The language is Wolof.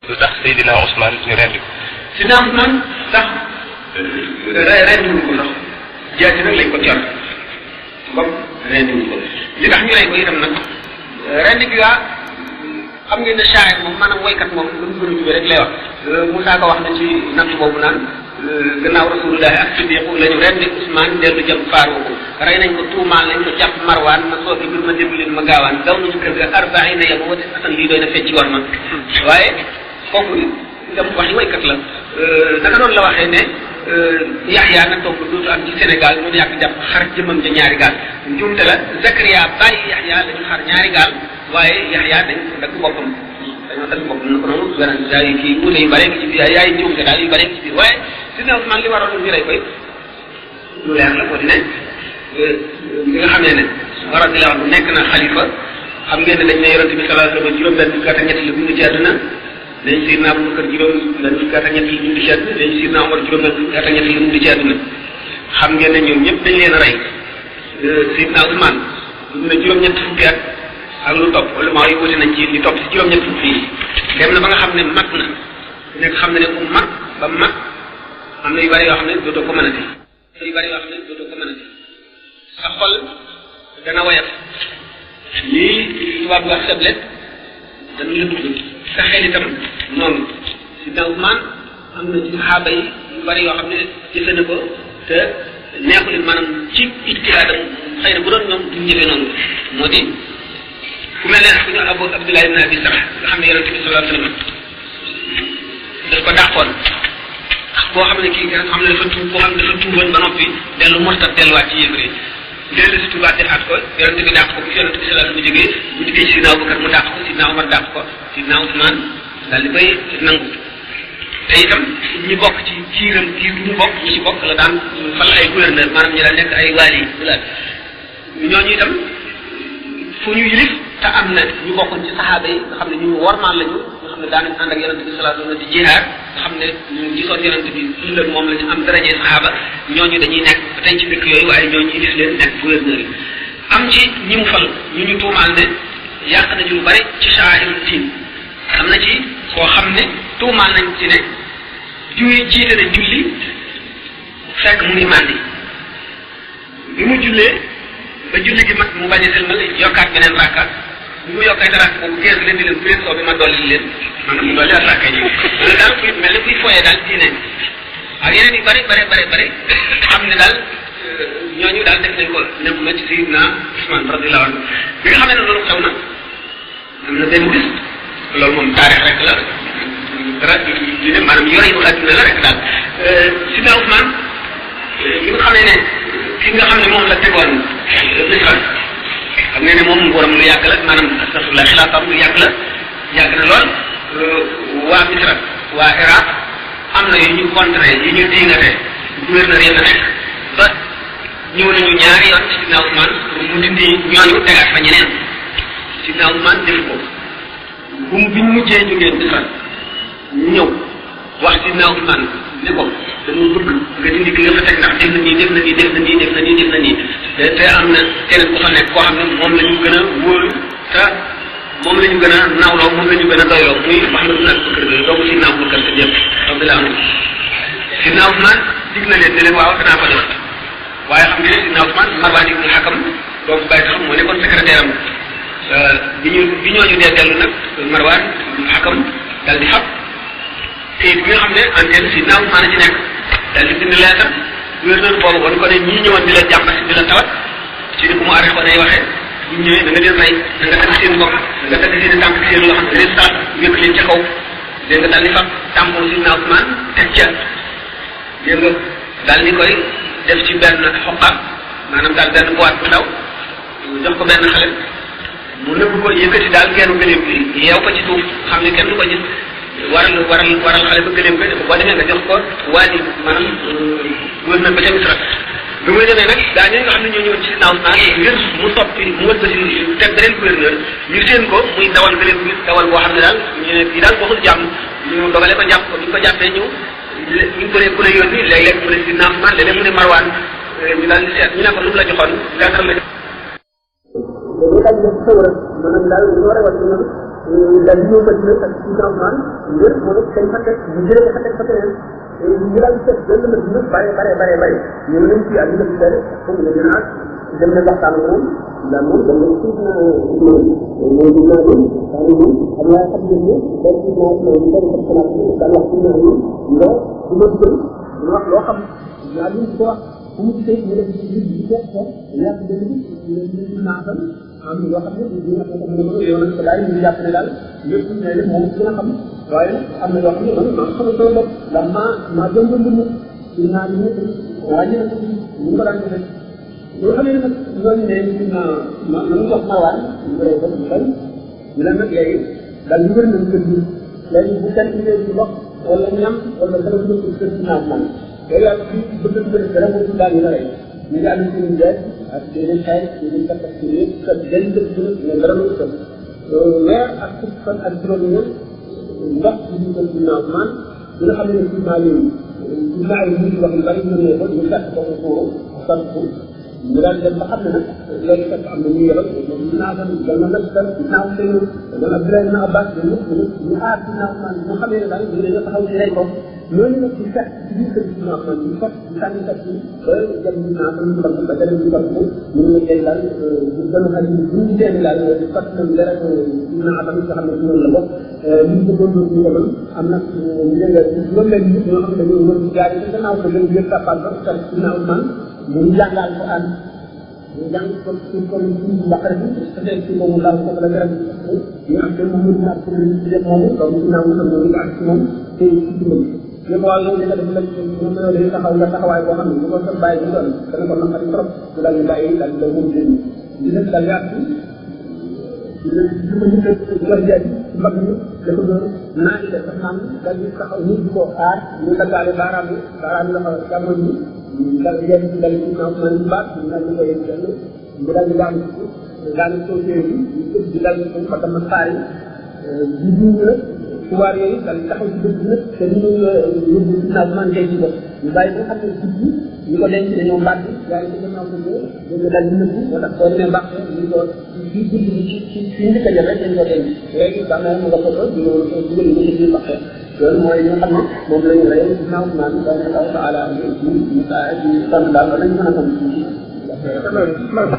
lu tax Seydina Ousmane ñu rendi ko. Seydina Ousmane sax rendi wuñ ko sax jaasi nag lañ ko cor bopp rendi wuñ ko li tax ñu rey ko itam nag rendi bi waa xam ngeen ne shaa'ir moom maanaam woykat moom lu mu gën a jubee rek lay wax Moussa ko wax na ci natt boobu naan gannaaw rasulullahi ak siddiqu la ñu rendi Ousmane dellu jëm Faaruq rey nañ ko tuumaal nañ ko jàpp Marwaan ma sooki bir ma déglu leen ma gaawaan daw nañu kër ga arbaina yama wati atan lii doy na fecci war ma waaye kooku itam waxi waykat la naka noonu la waxee ne Yaxya na toog dootu am ci Sénégal ñoo yàgg jàpp xar jëmam ca ñaari gaal njuumte la Zakaria bàyyi Yaxya la ñu xar ñaari gaal waaye Yaxya dañ ko dagg boppam dañoo dagg boppam na ko noonu weneen yaay kii wuute yu bare ngi ci biir yaay njuumte daal yu bare ngi ci biir waaye Sidna Usmaan li waroon ñu rey koy lu leer la moo di ne li nga xamee ne radiyallahu anhu nekk na xalifa xam ngeen ne dañ ne yonente bi sallallahu alayhi wa sallam juróom-benn fukki at ak ñett la bind ci àdduna dañ Sidna Abubakar juróom-benn fukki at ak ñett la bind ci àdduna dañ Sidna Omar juróom-benn fukki at ak ñett la bind ci àdduna xam ngeen ne ñoom ñëpp dañ leen a rey Sidna Usmaan dund na juróom-ñett fukki at ak lu topp wala maa yi wuute nañ ci li topp si juróom-ñett fukki yi dem na ba nga xam ne mag na nekk xam ne ne ku mag ba mag am na yu bari yoo xam ne dootoo ko mënati yu bari yoo xam ne dootoo ko mënati sa xol dana woyof lii tubaab bi wax faiblesse dana la dugg sa xel itam noonu Sidna Usmaan am na ci saxaaba yi yu bari yoo xam ne jëfe na ko te neexul maanaam ci ijtihaadam xëy na bu doon ñoom duñ jëfee noonu moo di ku mel ne ku ñu Abu Abdullah ibn Abi Sarh nga xam ne yonente bi sallallahu alayhi wa sallam daf ko dàqoon boo xam ne kii nga xam ne dafa tuub boo xam ne dafa tuuboon ba noppi dellu murtad delluwaat ci yéefar yi dellu si tuubaat defaat ko yonente bi dàq ko bu yonente bi sallallahu alayhi wa sallam bu jógee bu dikkee ci Sidna Abubakar mu dàq ko Sidna Omar dàq ko Sidna Ousmane daal di koy nangu te itam ñi bokk ci kiiram kiir bu mu bokk ñi ci bokk la daan fal ay gouverneur maanaam ñi daan nekk ay waali wala ñooñu itam fu ñu yilif te am na ñu bokkoon ci saxaaba yi nga xam ne ñu wormaal lañu nga xam ne daanañ ànd ak yonente bi sallallahu alayhi wa sallam di jihaad nga xam ne ñu gisoon yonente bi ëllëg moom la ñu am darajee saxaaba ñooñu dañuy nekk ba tey ci dëkk yooyu waaye ñooñu yilif leen nekk gouverneur yi am ci ñi mu fal ñu tuumaal ne yàq nañu lu bari ci sha'airul diin am na ci koo xam ne tuumaal nañ ci ne jiite na julli fekk mu ngi màndi bi mu jullee ba julli gi mag mu bañ a sëlmal yokkaat beneen rakka bi mu yokkaat rakka boobu gees leen di leen bu leen soobee ma dolli leen maanaam mu dolli ak rakka yi loolu daal kuy mel ne kuy foyee daal diine ak yeneen yu bari xam ne daal ñooñu daal def nañ ko nekk na ci Sayyidina Usmaan radiyallahu anhu bi nga xamee ne loolu xew na am na benn bis loolu moom taarix rek la dara di ne maanaam yore yu àdduna la rek daal Sayyidina Usmaan bi nga xamee ne ki nga xam ne moom la tegoon Misra xam nga ne moom nguuram lu yàgg la maanaam astafurlah xilaafaam lu yàgg la yàgg na lool waa Misra waa Iraq am na yu ñu contré yu ñu diingate gouverneur yi fa nekk ba ñëw nañu ñaari yoon ci Sidna Ousmane pour mu dindi ñooñu tegaat fa ñeneen Sidna Ousmane def ko bi ñu mujjee jógee Misra ñu ñëw wax Sidna Ousmane ne ko dañoo bëgg nga dindi ki nga fa teg ndax def na nii te am na keneen ku fa nekk koo xam ne moom la ñu gën a wóolu te moom la ñu gën a nawloo moom la ñu gën a doyloo muy Muhammad ibn Abubakar bi doomu Sidna Abubakar te jëpp radiyallahu anhu Sidna Ousmane dig na leen ne leen waaw danaa ko def waaye xam nga ne Sidna Ousmane Marwan ibn Hakam doomu bàyyi taxam moo nekkoon secrétaire am bi ñooñu dee dellu nag Marwan ibn Hakam dal di fab te bi nga xam ne antenne Sidna Ousmane ci nekk dal di bind leetar gouverneur boobu wan ko ne ñii ñëwoon di la jàmbat di la tawat ci ni ko mu arrêté day waxee ñu ñëwee da nga leen rey da nga dagg seen bopp da nga dagg seen tànk seen loxo da leen saat wékk leen ca kaw dégg nga daal di fab tàmpon Sidna Ousmane teg ca dégg nga daal di koy def ci benn xoqaat maanaam daal benn boîte bu ndaw jox ko benn xale mu nëbb ko yëkkati daal geenu gëléem bi yeew ko ci suuf xam ne kenn du ko gis waral xale ba gëléem ga boo demee nga jox ko waa ji maanaam gouverneur ba ca Misra bi muy demee nag daa ñooñu nga xam ne ñoo ñëwoon ci Sidna Ousmane ngir mu soppi mu wët ba si teg beneen gouverneur ñu seen ko muy dawal gëléem bi dawal boo xam ne daal ñu ne kii daal waxul jàmm ñu dogale ko jàpp ko bi ñu ko jàppee ñu ko ne ku la yónni léeg-léeg mu ne Sidna Ousmane léeg-léeg mu ne Marwan ñu daal di seet ñu ne ko lu mu la joxoon gàttal la dañu daal di def sawra maanaam daal ñoo rewal ci daal di ñëw ba dina ak ci Ousmane ngir moom it dañ fa teg ñu jëlee fa teg fa keneen ñu daal di teg benn la dina bare ñu leen ci àddina bi tere comme ne dina ak dem na waxtaan ak moom daal moom dem na tuuti na mooy du naa dem daal moom xam naa xam ngeen ne daal ci naa ñu dem ko xalaat daal wax ci naa ñu nga du ma dugal ñu wax loo xam naa ñu ko wax bu mu gisee ñu def ci biir di ko yàq benn bi naa xam am yoo xam ne dina ko mën a yow nag daal ñu jàpp ne daal lépp ñu ne moom gën a xam waaye am na yoo xam ne man maa xamal sama bopp ndax maa jëm ba mbir mi naa ñu wàññi na ko ñu ko daan defee yoo xam ne nag ñooñu ne ma ñu jox Marwan ñu koy def ñu bañ ñu leen nag léegi daal ñu bëri nañ kër gi léegi bu kenn liggéey ci bopp wala ñam wala dara bu dëkk kër ci naaf man yooyu yàlla fi bëgg bëri dara moo ci daal ñu la rey ñu ngi ànd seen jaay ak yeneen xay yeneen kattan ci yëpp kat benn dëkk bu ne dara lu ko weer ak fukk fan ak juróom ñëpp ndox ci ñu ko ginnaaw man bi nga xam ne ci naa yooyu ci naa yi ñu wax yu bari ñu ne ko ñu fekk ko ko sant ko ñu daal dem ba xam ne nag léegi fekk am na ñu yebal naa dem dana nag dem naaw seen dana Abdoulaye na Abbas ñu aar ci naaw man mu xamee ne daal ñu dañu taxaw ci rey ko loolu nag di fekk ci biir kër gi naaw man ñu fekk di sànni kat yi ba jëm ñu naa ñu mbal ba jërëm ñu mbal ko ñu ne tey daal bu gën a xam ñu ñu teel daal di fekk na dara naa am nga xam ne ci loolu la bokk ñu bëggoon ñu ko doon am nag ñu leen loolu leen nit ñoo xam ne dañoo wër jaar ci gannaaw ko leen yëpp tapal ba kat ci naaw man mu jàngal ko ànd ñu jàng ko pour ko ñu baqara bi peut-être ci moom la ko la garab ñu am te moom ñu ko ci def moom donc ñu naaw ko ñu ak ci moom te ci dum ñu ko wàllu ñu def la ñu mëna day taxaw nga taxawaay boo xam ne ko sa bàyyi ñu doon dana ko naqari trop bu daal ñu bàyyi daal la moom leen di def daal yaat ci ñu ko ñu ko war jaay mag ñu dafa doon naa di def naan daal di taxaw ñu di ko aar ñu daggaale baaraam la jàmmoñ bi dal di yem dal ci naaw man baat dal di ko yem dal mu dal di daan ko téere di dal ko fa tam saari di dund nag pouvoir yooyu dal taxaw ci dëgg nag te ñu yóbbu ci naaw man tey ci bopp ñu bàyyi ko xam ne ci ñu ko denc dañoo mbàtt yaay ci gannaaw ko ñu dal di nëbbu moo tax boo demee mbàtt ñu ko ci guddi ci njëkk a jël rek dañ ko denc léegi sax na mu nga ko ko dugal ko ci biir mbàtt loolu mooy li nga xam ne moom la ñu rey ginnaaw naan Allah taala ñu sant daal lañ mën a xam